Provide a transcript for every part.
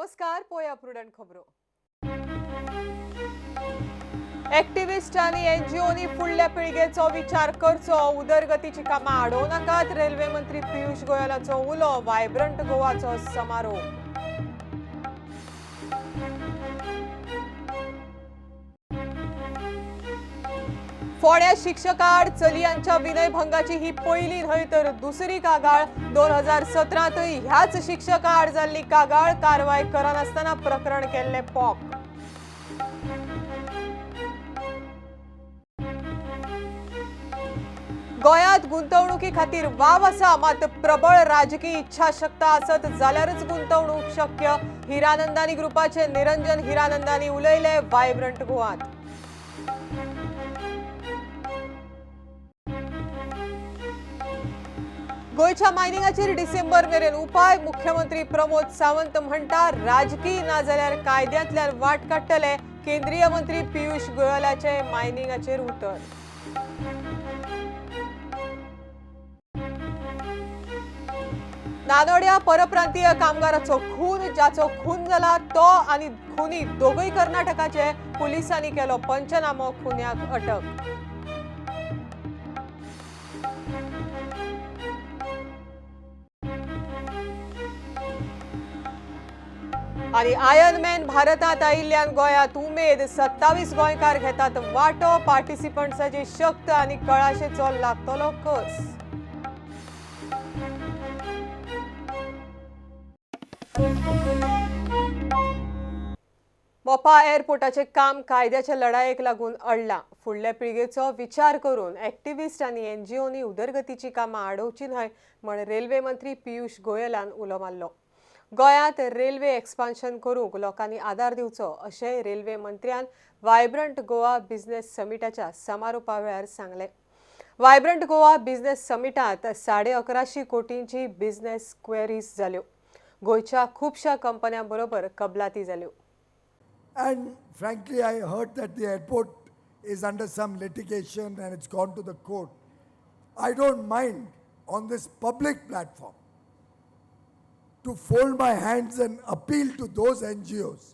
नमस्कार, पोया प्रुडंट खबरो. एक्टिविस्ट आनी एनजीओनी फुडल्या पिळगेचो विचार करचो, उदरगतीची कामां आडोवं नाकात. रेल्वे मंत्री पियुष गोयलाचो उलो. वायब्रंट गोवाचो समारोप. फोंड्या शिक्षकाआड चलयांच्या विनयभंगाची ही पयली न्हय तर दुसरी कागाळ. 2017तय ह्याच शिक्षकाआड जाल्ली कागाळ. कारवाय करनासतना प्रकरण केल्लें पॉक. गोंयांत गुंतवणुकी खातीर वाव आसा, मात प्रबळ राजकी इच्छाशक्त आसत जाल्यारच गुंतवणूक शक्य. हिरानंदानी ग्रुपाचे निरंजन हिरानंदानी उलयले वायब्रंट गोवात. गोंयच्या मायनिंगाचेर डिसेंबर मेरेन उपाय. मुख्यमंत्री प्रमोद सावंत म्हणटा राजकी ना जाल्यार कायद्यांतल्यान वाट काडटले. केंद्रीय मंत्री पियुष गोयलाचे मायनिंगाचेर उतर. नानोड्या परप्रांतीय कामगाराचो खून, ज्याचो खून जाला तो आनी खुनी दोगूय कर्नाटकाचे. पुलिसांनी केलो पंचनामो, खुन्याक अटक. आनी आयर्नमॅन भारतांत आयिल्ल्यान गोंयांत उमेद. 27 गोंयकार घेतात वांटो. पार्टिसिपंट्साची शक्त आनी कळाशेचो लागतलो कस. मोपा एअरपोर्टाचें काम कायद्याच्या लढायेक लागून अडलां. फुडल्या पिळगेचो विचार करून एक्टिविस्ट आनी एनजीओनी उदरगतीची कामां आडोवची न्हय म्हण रेल्वे मंत्री पियुष गोयलान उलो मारलो. गोंयांत रेल्वे एक्सपान्शन करूंक लोकांनी आदार दिवचो अशें रेल्वे मंत्र्यान वायब्रंट गोवा बिझनेस समिटाच्या समारोपा वेळार सांगलें. वायब्रंट गोवा बिझनेस समिटांत 11.25 कोटींची बिझनेस क्वेरीज जाल्यो. गोंयच्या खुबश्या कंपन्यां बरोबर कबलाती जाल्यो. And frankly, I heard that the airport is under some litigation and it's gone to the court. I don't mind on this public platform to fold my hands and appeal to those NGOs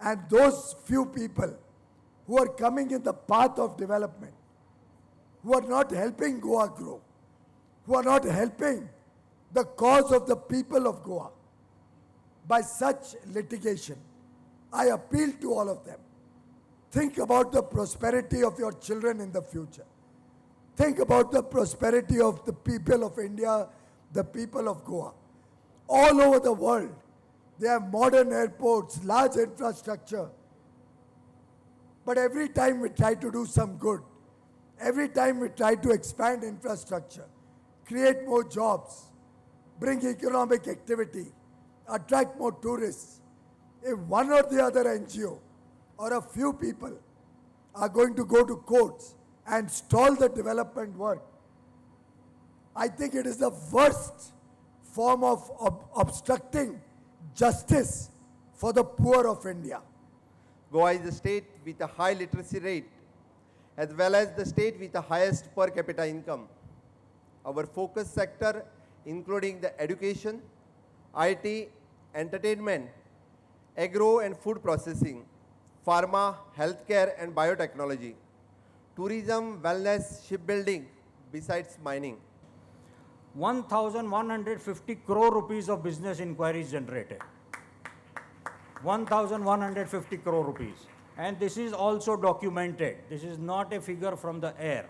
and those few people who are coming in the path of development, who are not helping Goa grow, who are not helping the cause of the people of Goa by such litigation. I appeal to all of them. Think about the prosperity of your children in the future. Think about the prosperity of the people of India, the people of Goa. All over the world, they have modern airports, large infrastructure. But every time we try to do some good, every time we try to expand infrastructure, create more jobs, bring economic activity, attract more tourists, if one or the other NGO or a few people are going to go to courts and stall the development work, I think it is the worst form of obstructing justice for the poor of India. Goa is a state with a high literacy rate as well as the state with the highest per capita income. Our focus sector, including the education, IT, entertainment, agro and food processing, pharma, healthcare and biotechnology, tourism, wellness, shipbuilding, besides mining. 1,150 crore rupees of business inquiries generated. 1,150 crore rupees. And this is also documented. This is not a figure from the air.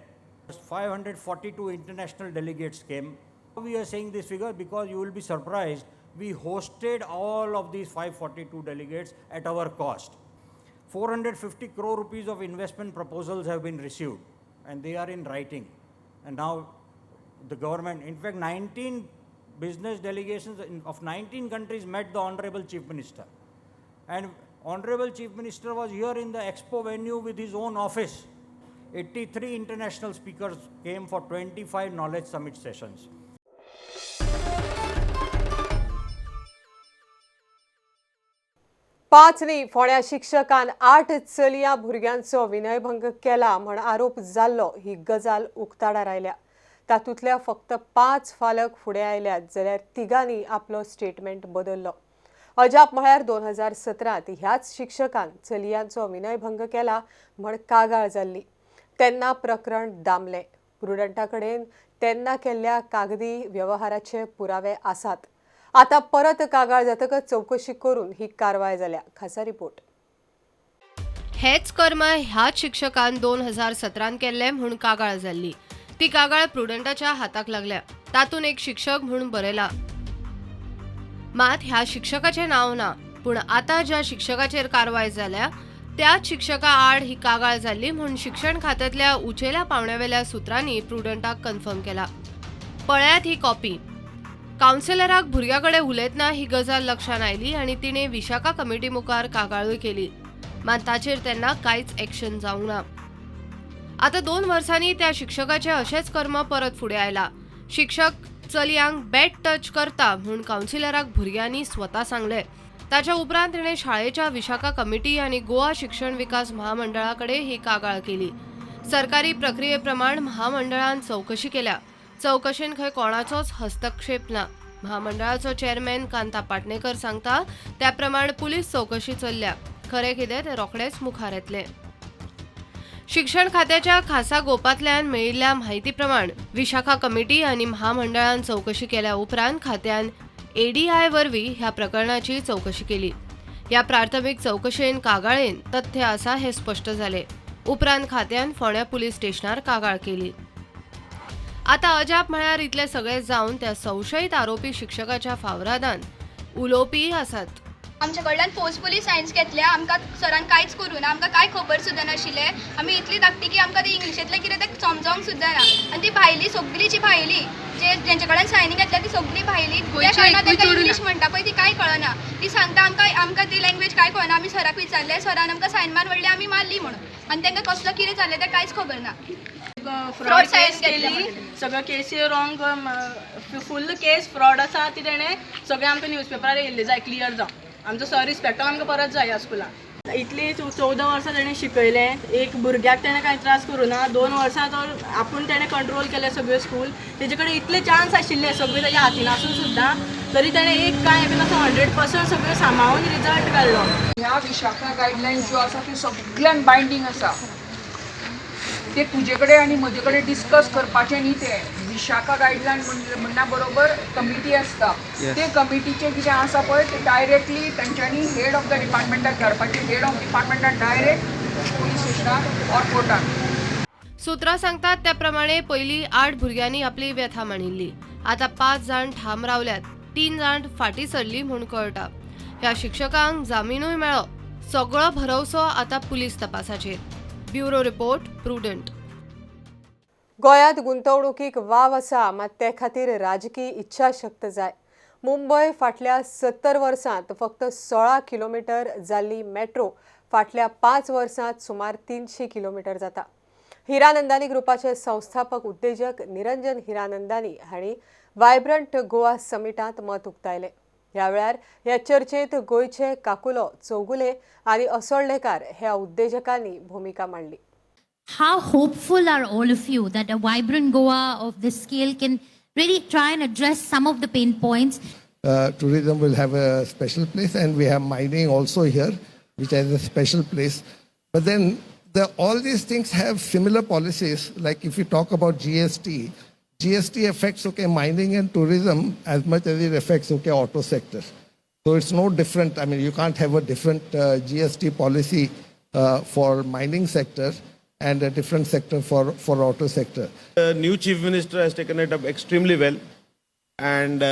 542 international delegates came. We are saying this figure because you will be surprised. We hosted all of these 542 delegates at our cost. 450 crore rupees of investment proposals have been received, and they are in writing. And now the government, in fact, 19 business delegations of 19 countries met the Honorable Chief Minister. And Honorable Chief Minister was here in the expo venue with his own office. 83 international speakers came for 25 knowledge summit sessions. पांच न्ही फोंड्या शिक्षकान 8 चलयां भुरग्यांचो विनयभंग केला म्हण आरोप जाल्लो ही गजाल उक्ताडार आयल्या. तातूंतल्या फक्त 5 फालक फुडें आयल्यात जाल्यार तिगांनी आपलो स्टेटमेंट बदल्लो. अजाप म्हळ्यार 2017 ह्याच शिक्षकान चलयांचो विनयभंग केला म्हण कागाळ जाल्ली. तेन्ना प्रकरण दामलें. प्रुडंटा कडेन तेन्ना केल्ल्या कागदी व्यवहाराचे पुरावे आसात. आतां परत कागाळ जातकच चवकशी करून ही कारवाय जाल्या. खासा रिपोर्ट. हेच कर्म ह्याच शिक्षकान 2017 केल्ले म्हूण कागाळ जाल्ली. ती कागाळ प्रुडंटाच्या हाताक लागल्या. तातूंत एक शिक्षक म्हूण बरयला, मात ह्या शिक्षकाचें नांव ना. पूण आतां ज्या शिक्षकाचेर कारवाय जाल्या त्याच शिक्षका आड ही कागाळ जाल्ली म्हूण शिक्षण खात्यांतल्या उचेल्या पावंड्यावेल्या सुत्रांनी प्रुडंटाक कन्फर्म केला. पळयात ही कॉपी. कावन्सिलराक भुरग्या कडेन उलयतना ही गजाल लक्षांत आयली आनी तिणें विशाखा कमिटी मुखार कागाळूय केली. मात ताचेर तेन्ना कांयच एक्शन जावंक ना. आतां 2 वर्सांनी त्या शिक्षकाचें अशेंच कर्म परत फुडें आयला. शिक्षक चलयांक बॅड टच करता म्हूण कावन्सिलराक भुरग्यांनी स्वता सांगलें. ताच्या उपरांत तिणें शाळेच्या विशाखा कमिटी आनी गोवा शिक्षण विकास महामंडळा कडेन ही कागाळ केली. सरकारी प्रक्रिये प्रमाण महामंडळान चवकशी केल्या. चवकशेन खंय कोणाचोच हस्तक्षेप ना. महामंडळाचो चेअरमॅन कांता पाटणेकर सांगता त्या प्रमाण पुलीस चवकशी चल्ल्या. खरें कितें तें रोखडेंच मुखार येतलें. शिक्षण खात्याच्या खासा गोपांतल्यान मेळिल्ल्या म्हायती प्रमाण विशाखा कमिटी आनी महामंडळान चवकशी केल्या उपरांत खात्यान एडीआय वरवीं ह्या प्रकरणाची चवकशी केली. ह्या प्राथमीक चवकशेन कागाळेन तथ्य आसा हें स्पश्ट जालें. उपरांत खात्यान फोंड्या पुलीस स्टेशनार कागाळ केली. आतां अजाप म्हळ्यार इतलें सगळें जावन त्या संशयीत आरोपी शिक्षकाच्या फावरादान उलोवपीय आसात. आमच्या कडल्यान फोर्सफुली सायन्स घेतल्या. आमकां सरान कांयच करूं ना, आमकां कांय खबर सुद्दां नाशिल्लें. आमी इतली धाकटी की आमकां ती इंग्लिशेंतलें कितें तें समजोंक सुद्दां ना. आनी ती भायली सगळी जी भायली जे जेंच्या कडल्यान सायनी घेतल्या ती सगळी भायली त्या कारणान तांकां इंग्लीश म्हणटा पळय ती कांय कळना. ती सांगता आमकां आमकां ती लँग्वेज कांय कळना. आमी सराक विचारलें, सरान आमकां सायन मार म्हणलें, आमी मारली म्हणून. आनी तांकां कसलो कितें जालें तें कांयच खबर ना. फ्रॉड केस केली, सगळो केसी रॉंग, फुल केस फ्रॉड आसा ती तेणें सगळें आमकां न्यूजपेपरार येयल्लें जाय क्लियर जावं. आमचो सर रिस्पेक्ट आमकां परत जाय ह्या स्कुलान. इतली 14 वर्सां तेणें शिकयलें, एक भुरग्याक तेणें कांय त्रास करूं ना. 2 वर्सां तो आपूण तेणें कंट्रोल केलें सगळें स्कूल. तेजे कडेन इतले चान्स आशिल्ले सगळें तेज्या हातीन आसून सुद्दां तरी तेणें एक कांय बीन असो 100% सगळें सांबाळून रिजल्ट काडलो. ह्या विशाखा गायडलायन्स ज्यो आसा त्यो सगळ्यांक बायंडींग आसा. ते तुजे कडेन आनी म्हजे कडेन डिस्कस करपाचें न्ही. तें विशाखा गायडलायन म्हणना बरोबर कमिटी आसता, ते कमिटीचें कितें आसा पळय ते डायरेक्टली तांच्यांनी हेड ऑफ the डिपार्टमेंटाक धाडपाचें. हेड ऑफ डिपार्टमेंटान डायरेक्ट पुलीस स्टेशनार ऑर कोर्टान. सुत्रां सांगतात त्या प्रमाणे पयलीं 8 भुरग्यांनी आपली व्यथा मांडिल्ली. आतां 5 जाण ठाम रावल्यात, 3 जाण फाटीं सरली म्हूण कळटा. ह्या शिक्षकांक जामिनूय मेळ्ळो. सगळो भरवसो आतां पुलीस तपासाचेर. Bureau report, Prudent. गोंयांत गुंतवणुकीक वाव आसा, मात ते खातीर राजकी इच्छाशक्त जाय. मुंबय फाटल्या 70 वर्सांत फक्त 16 किलोमिटर जाल्ली मेट्रो फाटल्या 5 वर्सांत सुमार 300 किलोमिटर जाता. हिरानंदानी ग्रुपाचे संस्थापक उद्देजक निरंजन हिरानंदानी हांणी वायब्रंट गोवा समिटांत मत उक्तायलें. ह्या वेळार ह्या चर्चेत गोंयचे काकुलो चौगुले आनी असोळणेकार ह्या उद्देजकांनी भुमिका मांडली. How hopeful are all of you that a vibrant Goa of this scale can really try and address some of the pain points? Tourism will have a special place, and we have mining also here, which has a special place. But then all these things have similar policies. Like if you talk about GST, GST affects mining and tourism as much as it affects auto sector. So it's no different. I mean, you can't have a different GST policy for mining sector and a different sector for auto sector. The new chief minister has taken it up extremely well, and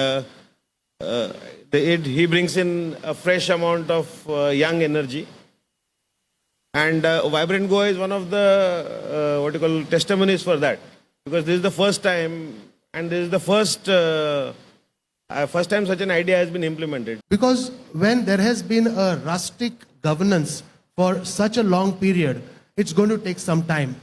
he brings in a fresh amount of young energy. And Vibrant Goa is one of the testimonies for that, because this is the first time, and this is the first time such an idea has been implemented. Because when there has been a rustic governance for such a long period, it's going to take some time.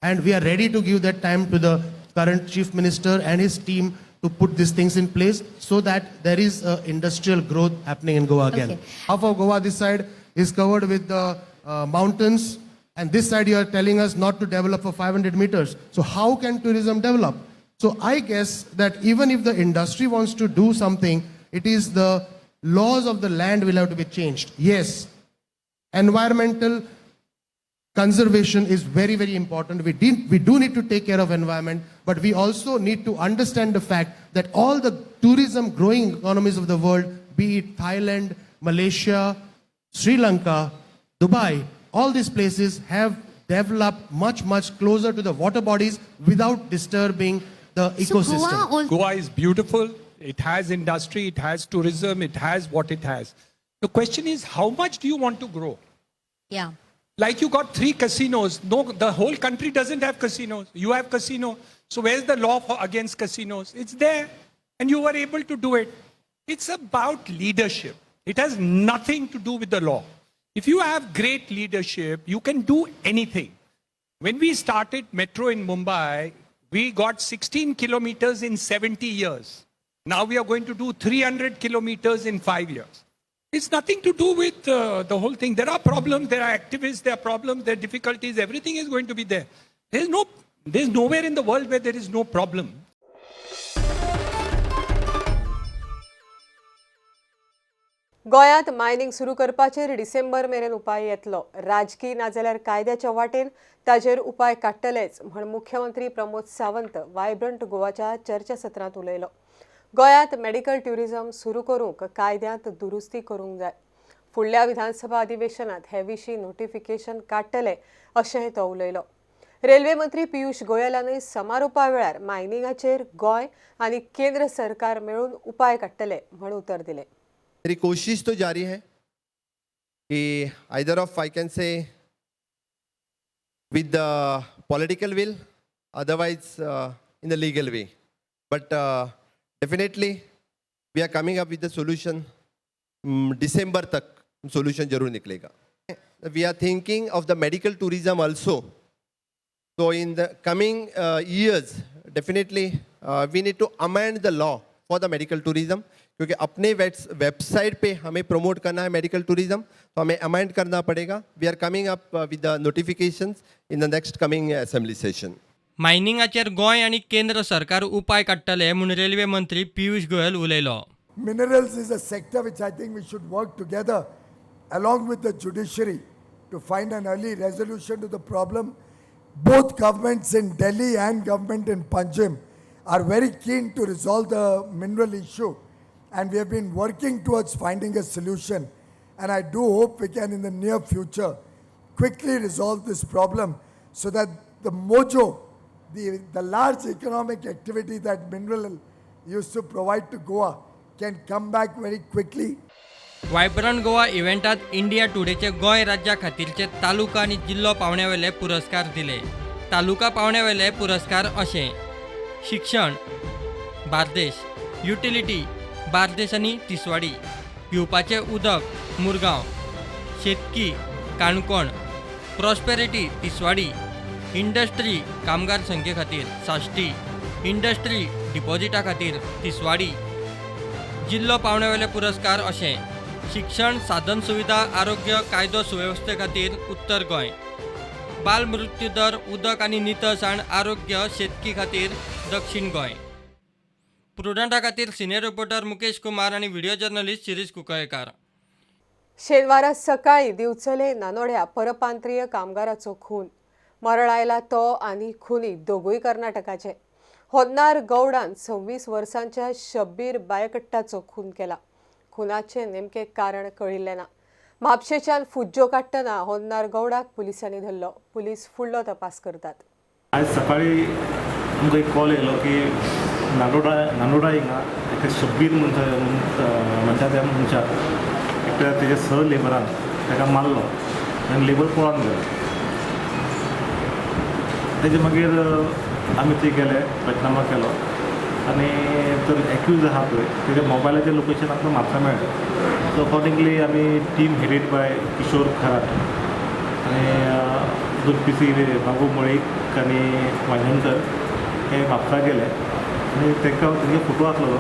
And we are ready to give that time to the current chief minister and his team to put these things in place so that there is industrial growth happening in Goa again. Okay. Half of Goa this side is covered with the mountains, and this side you are telling us not to develop for 500 meters. So how can tourism develop? So I guess that even if the industry wants to do something, it is the Laws of the land will have to be changed. Yes, environmental conservation is very, very important. We do need to take care of environment, but we also need to understand the fact that all the tourism growing economies of the world, be it Thailand, Malaysia, Sri Lanka, Dubai, all these places have developed much, much closer to the water bodies without disturbing the ecosystem. Goa is beautiful. It has industry, it has tourism, it has what it has. The question is, how much do you want to grow? Yeah. Like you got 3 casinos. No, the whole country doesn't have casinos. You have casino. So where's the law against casinos? It's there. And you were able to do it. It's about leadership. It has nothing to do with the law. If you have great leadership, you can do anything. When we started metro in Mumbai, we got 16 kilometers in 70 years. Now we are going to do 300 kilometers in 5 years. It's nothing to do with the whole thing. There are problems, there are activists, there are problems, there are difficulties. Everything is going to be there. There's nowhere in the world where there is no problem. गोंयांत mining सुरू करपाचेर डिसेंबर मेरेन उपाय येतलो. राजकी नाजाल्यार कायद्याच्या वाटेन ताजेर उपाय काडटलेच म्हण मुख्यमंत्री प्रमोद सावंत वायब्रंट गोवाच्या चर्चासत्रांत उलयलो. गोंयांत मेडिकल ट्युरिझम सुरू करूंक कायद्यांत दुरुस्ती करूंक जाय. फुडल्या विधानसभा अधिवेशनात हे विशीं नोटिफिकेशन काडटले अशेंय तो उलयलो. रेल्वे मंत्री पियूष गोयलानय समारोपा वेळार मायनिंगाचेर गोंय आनी केंद्र सरकार मेळून उपाय काडटले म्हण उतर दिलें. मेरी कोशिश तो जारी है कि either of I can say with the political will, otherwise in the legal way, but definitely we are coming up with the solution. December Tak solution जरूर निकलेगा. We are thinking of the medical tourism also. So in the coming years, definitely we need to amend the law for the medical tourism, क्योंकि अपने website pay हमें promote करना है medical tourism, तो हमें amend करना पड़ेगा. We are coming up with the notifications in the next coming assembly session. मायनिंगाचेर Goa आनी केंद्र सरकार उपाय काडटले म्हूण रेल्वे मंत्री पियूष गोयल उलयलो. Minerals is a sector which I think we should work together along with the judiciary to find an early resolution to the problem. Both governments in Delhi and government in Panjim are very keen to resolve the mineral issue, and we have been working towards finding a solution, and I do hope we can in the near future quickly resolve this problem so that the mojo, the large economic activity that mineral used to provide to Goa can come back very quickly. Vibrant Goa इव्हेंटात India टुडेचे Goa राज्या खातीरचे तालुका आनी जिल्लो पावण्यावेले पुरस्कार दिले. तालुका पावण्यावेले पुरस्कार अशे: शिक्षण Bardez, utility Bardez आनी तिसवाडी, पिवपाचें उदक मुरगांव, शेतकी काणकोण, प्रॉस्पेरिटी तिसवाडी, इंडस्ट्री कामगार संख्ये खातीर साश्टी, इंडस्ट्री डिपॉझिटा खातीर तिसवाडी. जिल्लो पावण्यावेले पुरस्कार अशे: शिक्षण, साधन सुविधा, आरोग्य, कायदो सुवेवस्थे खातीर उत्तर गोंय, बाल मृत्यू दर, उदक आनी नितळसाण, आरोग्य, शेतकी खातीर दक्षिण गोंय. प्रुडंटा खातीर सिनियर रिपोर्टर मुकेश कुमार आनी व्हिडिओ जर्नलिस्ट शिरीष कुंकळयेंकार. शेनवारा सकाळी दिवचले नानोड्या परप्रांतीय कामगाराचो खून. मरण आयला तो आनी खुनी दोगूय कर्नाटकाचे. होन्नार गौडान 26 वर्सांच्या शब्बीर बायकट्टाचो खून केला. खुनाचें नेमकें कारण कळिल्लें ना. म्हापशेच्यान फुज्जो काडटना होन्नार गौडाक पुलिसांनी धरलो. पुलीस फुडलो तपास करतात. आज सकाळी आमकां एक कॉल येयलो की नानोडा हिंगा एका शब्बीर म्हणटा त्या मनशाक एकट्या तेज्या स लेबरान ताका मारलो आनी लेबर पळोवन गेलो. तेजे मागीर आमी थंय गेले, पंचनामा केलो आनी तर एक्यूज आहा पळय तेज्या मोबायलाचें लोकेशन आमकां म्हापसा मेळ्ळें. सो अकॉर्डिंगली आमी टीम हेडेड बाय किशोर खराट आनी दोन पी सी बाबू मळीक आनी वांयगणकर हे म्हापसा गेले आनी तांकां तेंगे फोटो आसलेलो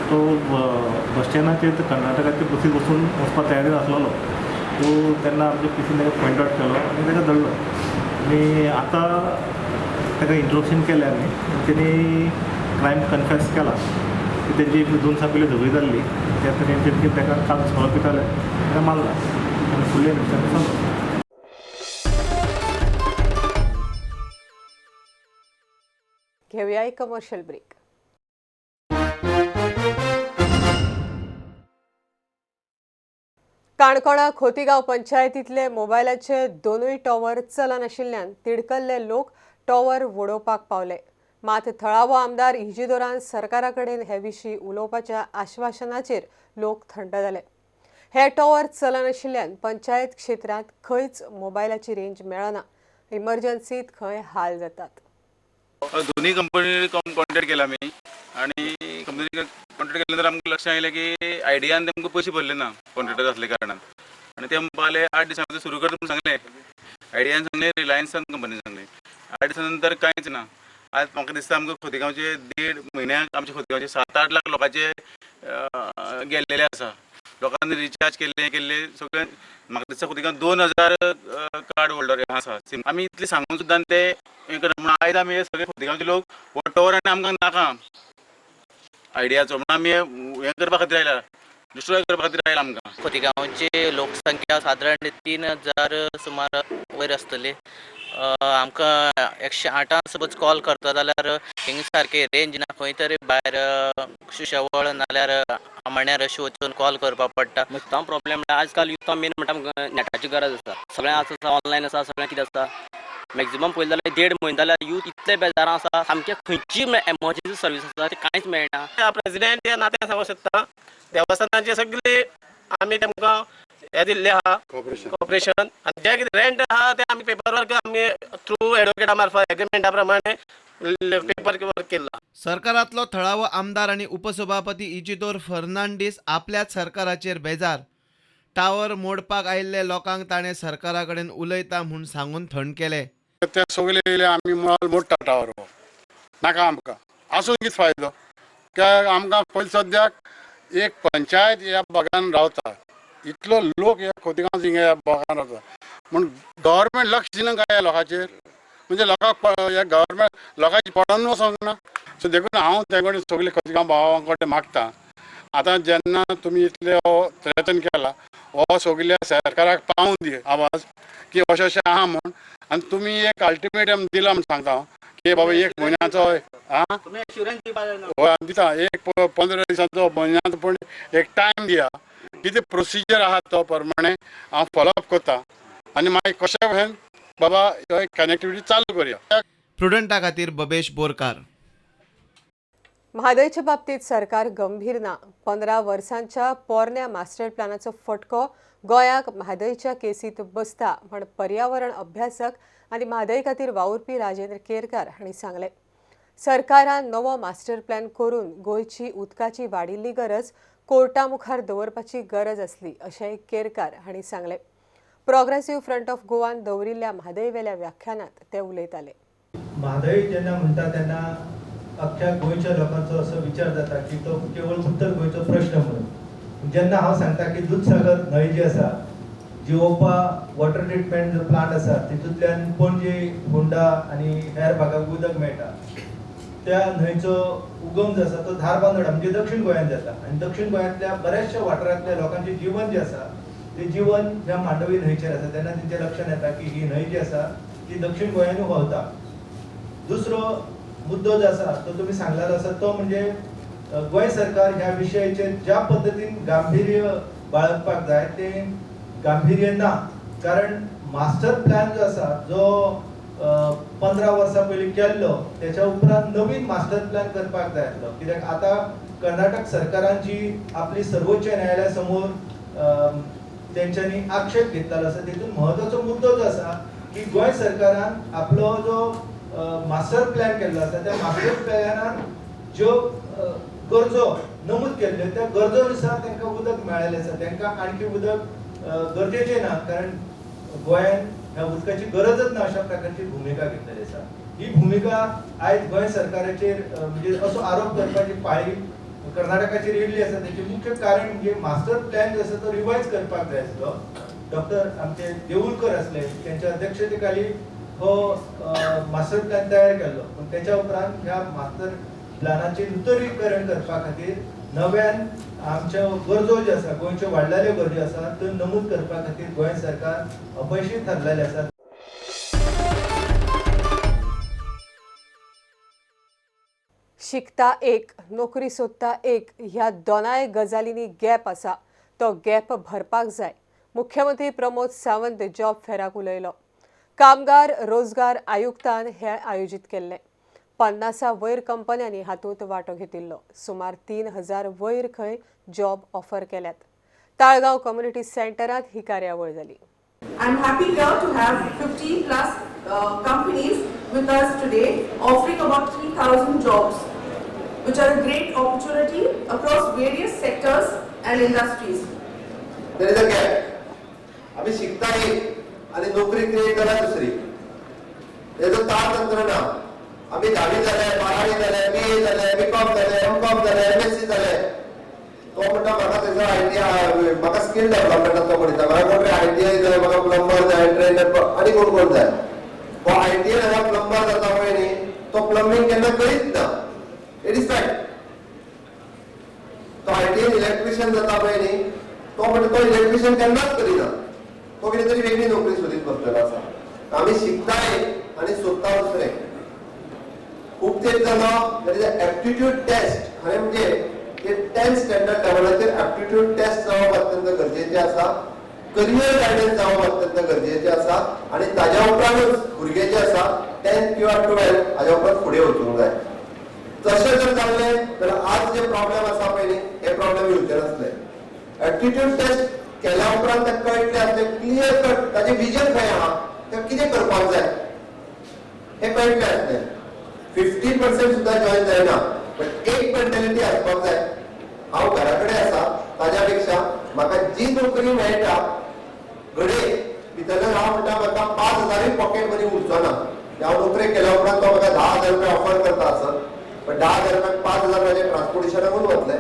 तो बस स्टँडाचेर कर्नाटकाचे बसीर बसून वचपा तयारीन आसलेलो. तो तेन्ना आमच्या पी सीन ताका पॉयंट आवट केलो आनी ताका धरलो आनी आतां ताका इंट्रोडक्शन केलें आमी. तेणी क्रायम कन्फेस केला की तेजी 2 दिसां पयलीं झगडी जाल्ली ते तरेन तितके ताका काल सोरो पिताले, ताका मारला आनी फुडले इन्वेस्टिगेशन चालू. घेऊया एक कमर्शियल ब्रेक. काणकोणा खोतीगांव पंचायतींतले मोबायलाचे दोनूय टॉवर चलनाशिल्ल्यान तिडकल्ले लोक टॉवर वडोवपाक पावले. मात थळावो आमदार इजिदोरान सरकारा कडेन हे विशीं उलोवपाच्या आश्वासनाचेर लोक थंड जाले. हे टॉवर चलनाशिल्ल्यान पंचायत क्षेत्रांत खंयच मोबायलाची रेंज मेळना. इमर्जन्सीत खंय हाल जातात. दोन्ही कंपनी कॉन्टॅक्ट केला आमी आनी कंपनी कॉन्टॅक्ट केल्या नंतर आमकां लक्षात आयलें की आयडियान तेमकां पयशे भरले ना कॉन्ट्रॅक्टर आसले कारणान आनी ते म्हणपाक लागले 8 दिसां भितर सुरू करता म्हूण सांगलें. आयडियान सांगलें, रिलायन्सान कंपनीन सांगलें. 8 दिसां नंतर कांयच ना. आज म्हाका दिसता आमकां खोतीगांवचे 1.5 म्हयन्याक आमचे खोतीगांवचे 7-8 लाख लोकांचे गेल्लेले आसा. लोकांनी रिचार्ज केल्ले सगळे म्हाका दिसता खोतीगांव 2000 कार्ड होल्डर आसा. आमी इतले सांगून सुद्दां ते हें करना. म्हणून आयज आमी सगळे खोतीगांवचे लोक हो टॉवर आनी आमकां नाका आयडियाचो, म्हणून आमी हें करपा खातीर आयला, डिस्ट्रॉय करपा खातीर आयला आमकां. खोतीगांवची लोकसंख्या सादारण 3000 सुमार वयर आसतली. आमकां 108 सपोज कॉल करता जाल्यार हिंगा सारकी रेंज ना, खंय तरी भायर शिशवळ नाल्यार आमण्यार अशें वचून कॉल करपाक पडटा. तो प्रॉब्लेम म्हळ्यार आजकाल युथा मेन म्हणटा आमकां नेटाची गरज आसा. सगळें आसा ऑनलायन आसा, सगळें कितें आसता. मॅक्झिमम पळयलें जाल्यार 1.5 म्हयनो जाल्यार यूथ इतले बेजारां आसा, सामकें खंयची एमर्जन्सी सर्वीस आसा ती कांयच मेळना. प्रेसिडेंट ह्या नात्यान सांगूंक शकता, देवस्थानाचे सगळे आमी तेमकां हें दिल्लें आहा कॉपरेशन आनी जें कितें रेंट आहा तें आमी पेपर वर्क आमी थ्रू एडवोकेटा मार्फत एग्रीमेंटा प्रमाणे पेपर वर्क केल्लो. सरकारांतलो थळावो आमदार आनी उपसभापती इजिदोर फर्नांडीस आपल्याच सरकाराचेर बेजार. टावर मोडपाक आयिल्ले लोकांक ताणें सरकारा कडेन उलयता म्हूण सांगून थंड केले. ते सगळे येयले आमी मोल मोडटा टावर हो नाका आमकां, आसून कितें फायदो. कित्याक आमकां पयलीं सद्याक एक पंचायत ह्या भागान रावता, इतलो लोक ह्या खोतीगांव ह्या भागान रावता, म्हूण गव्हर्मेंट लक्ष दिना काय ह्या लोकांचेर, म्हणजे लोकांक ह्या गव्हर्मेंट लोकांची पडोन वचोंक ना. सो देखून हांव ते कडेन सगळे खोतीगांव भावां कडेन मागता, आतां जेन्ना तुमी इतले हो प्रयत्न केला, हो सगल्या सरकाराक पावून दी आवाज की अशें अशें आहा म्हूण, आनी तुमी एक अल्टिमेटम दिला म्हूण सांगता हांव की बाबा 1 म्हयन्याचो आं हय दिता, एक 15 दिसांचो म्हयन्याचो पूण एक टायम दिया, कितें प्रोसिजर आहा तो प्रमाणे हांव फॉलोअप करता आनी मागीर कशें भशेन बाबा कनेक्टिविटी चालू करुया. प्रुडंटा खातीर बबेश बोरकार. म्हादयच्या बाबतीत सरकार गंभीर ना. 15 वर्सांच्या पोरण्या मास्टर प्लॅनाचो फटको गोंयाक म्हादयच्या केसीत बसता म्हण पर्यावरण अभ्यासक आनी म्हादय खातीर वावुरपी राजेंद्र केरकार हांणी सांगलें. सरकारान नवो मास्टर प्लॅन करून गोंयची उदकाची वाडिल्ली गरज कोर्टा मुखार दवरपाची गरज आसली अशेंय केरकार हांणी सांगलें. प्रोग्रेसिव्ह फ्रंट ऑफ गोवान दवरिल्ल्या म्हादयवेल्या व्याख्यानात ते उलयताले. म्हादय जेन्ना म्हणटा तेन्ना अख्ख्या गोंयच्या लोकांचो असो विचार जाता की तो केवळ उत्तर गोंयचो प्रश्न म्हणून. जेन्ना हांव सांगता की दुधसागर न्हंय जी आसा, जिओपा वॉटर ट्रिटमेंट जो प्लांट आसा तितूंतल्यान पणजे, होंडा आनी हेर भागाक उदक मेळटा, त्या न्हंयचो उगम जो आसा तो धारबांदोडा म्हणजे दक्षिण गोंयांत जाता आनी दक्षिण गोंयांतल्या बऱ्याचशा वाठारांतल्या लोकांचें जीवन जें आसा तें जीवन ह्या मांडवी न्हंयचेर आसा. तेन्ना तेंच्या लक्षांत येता की ही न्हंय जी आसा ती दक्षिण गोंयांत व्हांवता. दुसरो मुद्दो जो आसा तो तुमी सांगलेलो आसा तो म्हणजे गोंय सरकार ह्या विशयाचेर ज्या पद्दतीन गांभीर्य बाळगपाक जाय तें गांभीर्य ना, कारण मास्टर प्लॅन जो आसा जो 15 वर्सां पयलीं केल्लो त्याच्या उपरांत नवीन मास्टर प्लॅन करपाक जाय आसलो. कित्याक आतां कर्नाटक सरकारान जी आपली सर्वोच्च न्यायालया समोर तेंच्यांनी आक्षेप घेतलेलो आसा तितून म्हत्वाचो मुद्दो जो आसा की गोंय सरकारान आपलो जो मास्टर प्लॅन केल्लो आसा त्या मास्टर प्लॅनान ज्यो गरजो नमूद केल्ल्यो त्या गरजो नुसार तांकां उदक मेळिल्लें आसा, तांकां आणखी उदक गरजेचें ना, कारण गोंयान ह्या उदकाची गरजच ना अशा प्रकारची भुमिका घेतलेली आसा. ही भुमिका आयज गोंय सरकाराचेर म्हणजे असो आरोप करपाची पाळी कर्नाटकाचेर येयल्ली आसा. तेचें मुख्य कारण म्हणजे मास्टर प्लॅन जो आसा तो रिवायज करपाक जाय आसलो. डॉक्टर आमचे देऊळकर आसले त्यांच्या अध्यक्षतेखाली हो मास्टर प्लॅन तयार केल्लो, पूण तेच्या उपरांत ह्या मास्टर प्लॅनाचें नुतनीकरण करपा खातीर नव्यान आमच्यो गरजो ज्यो आसा, गोंयच्यो वाडलेल्यो गरजो आसा त्यो नमूद करपा खातीर गोंय सरकार अपयशी ठरलेलें आसा. शिकता एक, नोकरी सोदता एक, ह्या दोनाय गजालींनी गॅप आसा, तो गॅप भरपाक जाय. मुख्यमंत्री प्रमोद सावंत जॉब फेराक उलयलो. कामगार रोजगार आयुक्तान हे आयोजीत केल्लें. 50 वयर कंपन्यांनी हातूंत वांटो घेतिल्लो. सुमार 3000 वयर खंय जॉब ऑफर केल्यात. ताळगांव कम्युनिटी सेंटरांत ही कार्यावळ जाली. I am happy here to have 50 plus companies with us today offering about 3000 jobs, which are a great opportunity across various sectors and industries. There is a gap. आम्ही शिकता एक आणि नोकरी create करा दुसरी. त्याचं तारतंत्र ना. आम्ही 10वी झाले, 12वी झाले, BA झाले, BCom झाले, MCom झाले, MSc झाले. तो म्हणटा म्हाका थंयसर ITI, म्हाका स्किल डेव्हलपमेंटाचो म्हणटा, म्हाका कोण ITI जाय, म्हाका प्लंबर जाय, ट्रेनर आनी कोण कोण जाय. हो ITI हांगा प्लंबर जाता पळय न्ही, तो प्लंबींग केन्ना करीत ना. It is fact. तो ITI electrician जाता पळय न्ही, तो म्हणटा तो इलेक्ट्रिशियन केन्नाच करिना, तो कितें तरी वेगळी नोकरी सोदीत बसलेलो आसा. आमी शिकता एक आनी सोदता दुसरें. खूब तेंप जालो there is a aptitude test. खरें म्हणजे ते 10th standard लेवलाचेर एप्टिट्यूड टेस्ट जावप अत्यंत गरजेचें आसा, करियर गायडन्स जावप अत्यंत गरजेचें आसा आनी ताज्या उपरांतूच भुरगे जे आसा 10th किंवा 12th हाज्या उपरांत फुडें वचूंक जाय. तशें जर जाल्लें जाल्यार आज जे प्रॉब्लेम आसा पळय न्ही, हे प्रॉब्लेम येवचे नासले. एप्टिट्यूड टेस्ट केल्या उपरांत ताका कळटलें आसलें क्लियर कट ताजें विजन खंय आहा, तें कितें करपाक जाय हें कळटलें आसलें. 50% सुद्दां जॉयन जायना, बट एक मेंटेलिटी आसपाक जाय, हांव घरा कडेन आसा ताज्या पेक्षा म्हाका जी नोकरी मेळटा घडये भितरल्यान हांव म्हणटा म्हाका 5000 पॉकेट मनी उरचो ना. हांव नोकरी केल्या उपरांत तो म्हाका 10,000 रुपया ऑफर करता आसत, पण 10,000 रुपयाक 5,000 म्हाजे ट्रान्सपोर्टेशनाकूच वतले,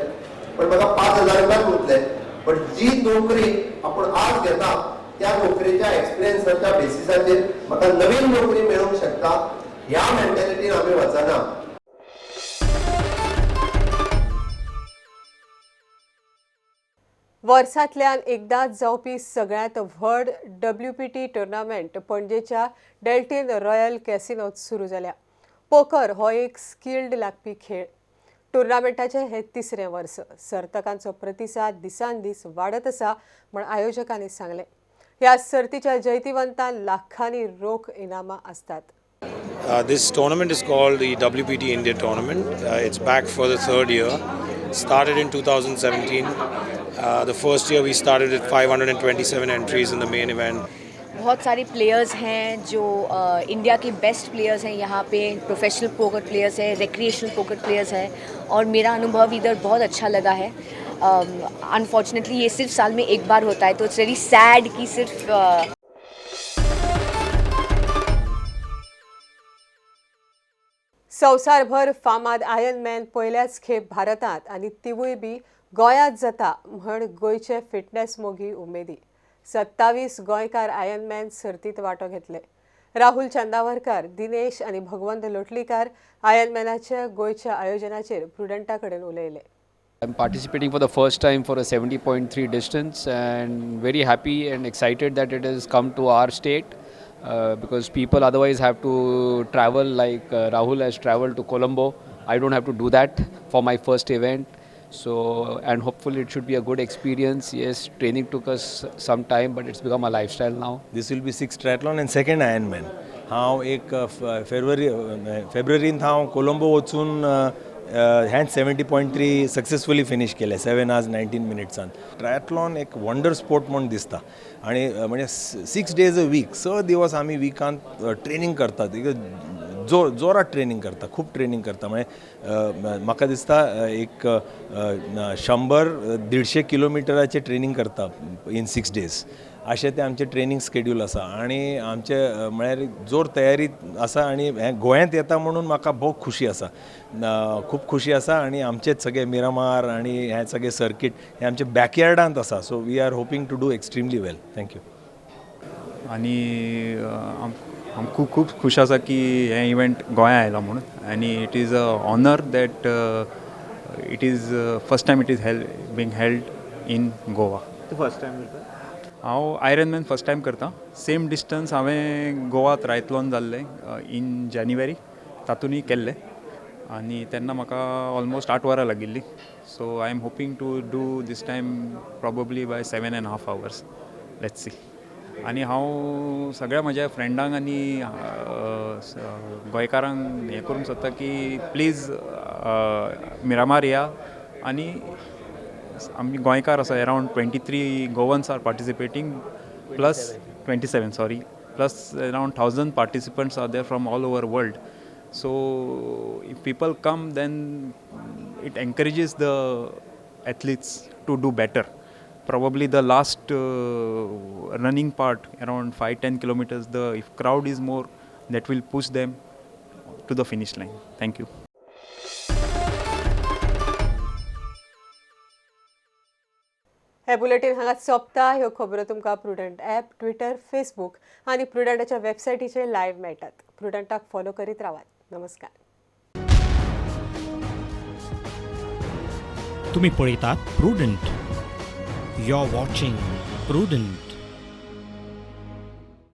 पण म्हाका 5,000 रुपयाच उरतले. पण जी नोकरी आपूण आज घेता त्या नोकरेच्या एक्सपिरियन्साच्या बेसिसाचेर म्हाका नवीन नोकरी मेळूंक शकता, ह्या मेंटेलिटीन आमी वचना. वर्सांतल्यान एकदांच जावपी सगळ्यांत व्हड WPT tournament पणजेच्या डेल्टीन रॉयल कॅसिनोत सुरू जाल्या. पोकर हो एक स्किल्ड लागपी खेळ. टुर्नामेंटाचें हें तिसरें वर्स. सर्तकांचो प्रतिसाद दिसान दीस वाडत आसा म्हण आयोजकांनी सांगलें. ह्या सर्तीच्या जैतिवंतांक लाखांनी रोख इनामां आसतात. This tournament is called the WPT India Tournament. It's back for the third year. Started in 2017. The first year we started at 527 entries in the main event. बहुत सारे प्लेयर्स हैं जो इंडिया के बेस्ट प्लेयर्स हैं यहाँ pay, professional poker players हैं, recreational poker players हैं और मेरा अनुभव इधर बहुत अच्छा लगा है. अनफॉर्चुनेटली ये सिर्फ साल में एक बार होता है, तो it's very sad कि सिर्फ संवसारभर फामाद आयर्नमॅन पयल्याच खेप भारतांत आनी तिवूय बी गोंयांत जाता म्हण गोंयचे फिटनेस मोगी उमेदी. 27 गोंयकार आयर्नमॅन सर्तींत वांटो घेतले. राहुल चंदावरकर, दिनेश आनी भगवंत लोटलीकार आयर्नमॅनाच्या गोंयच्या आयोजनाचेर प्रुडंटा कडेन उलयले. I am participating for the first time for a 70.3 distance and very happy and excited that it has come to our state. Because people otherwise have to travel like Rahul has traveled to Colombo. I don't have to do that for my first event. So, and hopefully it should be a good experience. Yes, training took us some time, but it's become a lifestyle now. This will be 6th triathlon and 2nd Ironman. हांव एक फेब्रुवारींत हांव कोलंबो वचून हें 70.3 successfully finish केलें 7 hours 19 मिनिट्सान. Triathlon एक wonder sport म्हूण दिसता आनी म्हणजे 6 days a week, 6 दिवस आमी विकांत ट्रेनींग करतात, जोरात ट्रेनींग करता, खूब ट्रेनींग करता. म्हणजे म्हाका दिसता एक 100-150 किलोमिटराचें ट्रेनींग करता इन 6 days. अशें तें आमचें ट्रेनींग स्केड्यूल आसा आनी आमचें म्हळ्यार जोर तयारी आसा आनी हें गोंयांत येता म्हणून म्हाका भोव खुशी आसा, खूब खुशी आसा. आनी आमचेच सगळे मिरामार आनी हें सगळें सर्कीट हें आमच्या बॅकयार्डांत आसा. So we are hoping to do extremely well. Thank you. आनी आम खूब खूब खूश आसा की हें इव्हेंट गोंया आयला म्हणून आनी it is a honour that It is first time it is being held in Goa. तूं फर्स्ट टायम करता? हांव आयरनमॅन फर्स्ट टायम करता. सेम डिस्टन्स हांवें गोवा ट्रायथलॉन जाल्लें इन जानेवारी, तातूंतय केल्लें आनी तेन्ना म्हाका ऑलमोस्ट 8 वरां लागिल्लीं. So I am hoping to do this time probably by 7.5 hours. Let's see. आनी हांव सगळ्या म्हज्या फ्रेंडांक आनी गोंयकारांक हें करूंक सोदता की प्लीज मिरामार या. आनी आमी गोंयकार आसा, around 23 Goans are participating, plus 27 sorry, plus around 1000 participants are there from all over world. So if people come then it encourages the athletes to do better. Probably the last running part around 5-10 kilometers, the if crowd is more, that will push them to the finish line. Thank you. Hey bulletin हांगा सोंपता. ह्यो खबरो तुमकां prudent app, Twitter, Facebook आनी प्रुडंटाच्या वेबसायटीचेर live मेळटात. प्रुडंटाक follow करीत रावात. नमस्कार. तुमी पळयतात Prudent. You're watching Prudent.